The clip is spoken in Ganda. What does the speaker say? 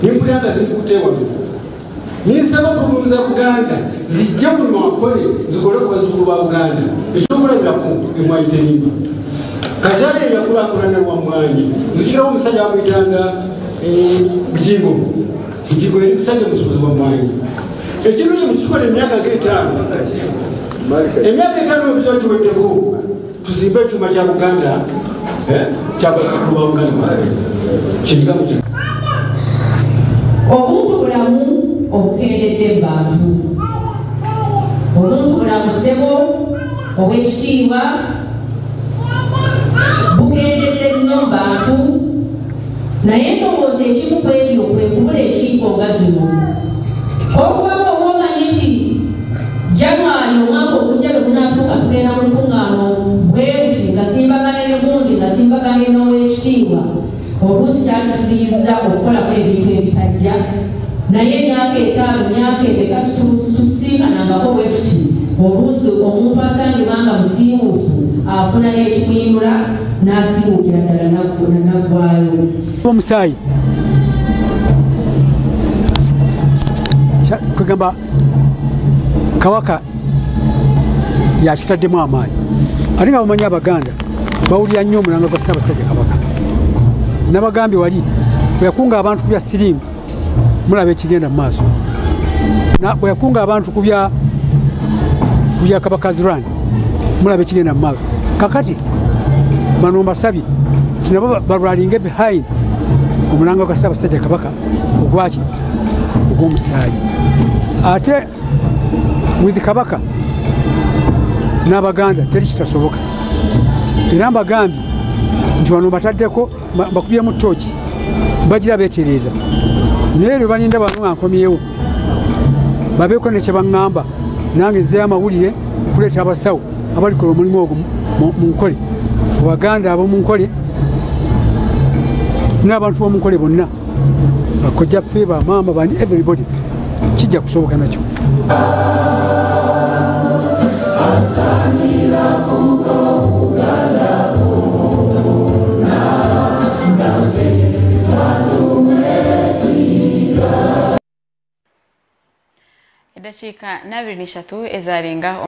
Nimpulira nga zinkutte wano. Ninsaba problems za Buganda zijje mu Ankole zikole ku bazzukulu ba Buganda. Ekyokulabirako emwanyi terimba. Kajale yakulaakulana wa mwanyi. Nzijukirawo omusajja bamuyitanga Bugingo. Bugingo yali musajja musuubuzi wa mwanyi. Ekintu kino tukikola emyaka ng'etaano. Emyaka etaano bwe tuba tuweddeko tuzimbe ekyuma kya Buganda kya bazzukulu ba Buganda. Kibigambo kya obuntu bulamu obukendedde mu bantu. Obuntu bulamu ssebo obw'ekitiibwa bukendedde nnyo mu bantu, naye ndowooza ekimu ku ebyo kwe kubula enkiiko nga zino. Okuba bw'oba omanyi nti January omwaka ogujja lwe gunaatuuka tugenda mu lukuŋŋaano bwe luti nga simbagane ne gundi nga simbagane n'ow'ekitiibwa, oluusi kyatuziyizza okukolako ebintu ebitajja, naye emyaka etaano myaka emeka tusiinkanangako bwe tuti, oluusi omuntu asangibwa nga musiiwuufu afuna n'ekimuyinula n'asiiwuukira ddala naggwayo. Omusaayi kugamba Kabaka yakitaddemu amaanyi, ate nga bamanyi Abaganda bawulira nnyo omulanga gwa Ssaabasajja Kabaka. Nabagambye wali bwe yakunga abantu ku bya siriimu mulaba ekigenda mu maaso, bwe yakunga abantu ku bya Kabaka's Run mulaba ekigenda mu maaso. Kakati bano mbasabye nti nabo balwalinge behind omulanga gwa Ssaabasajja Kabaka ogwaki ogw'omusaayi. Ate with Kabaka n'Abaganda teri kitasoboka. Era mbagambye nti wano bataddeko bakubyemu ttooki bagira beetereeza, naye lwe balinda bano nga nkomyewo babeeko ne kye baŋŋamba, nange nzeeyo amawulire okuleeta abasawo abalikola omulimu ogwo mu Nkole, ku Baganda ab'omu Nkole n'abantu b'omu Nkole bonna, bakojjaffe, bamaama, bani, everybody, kijja kusoboka nakyo. Eddakiika 23 ezalinga.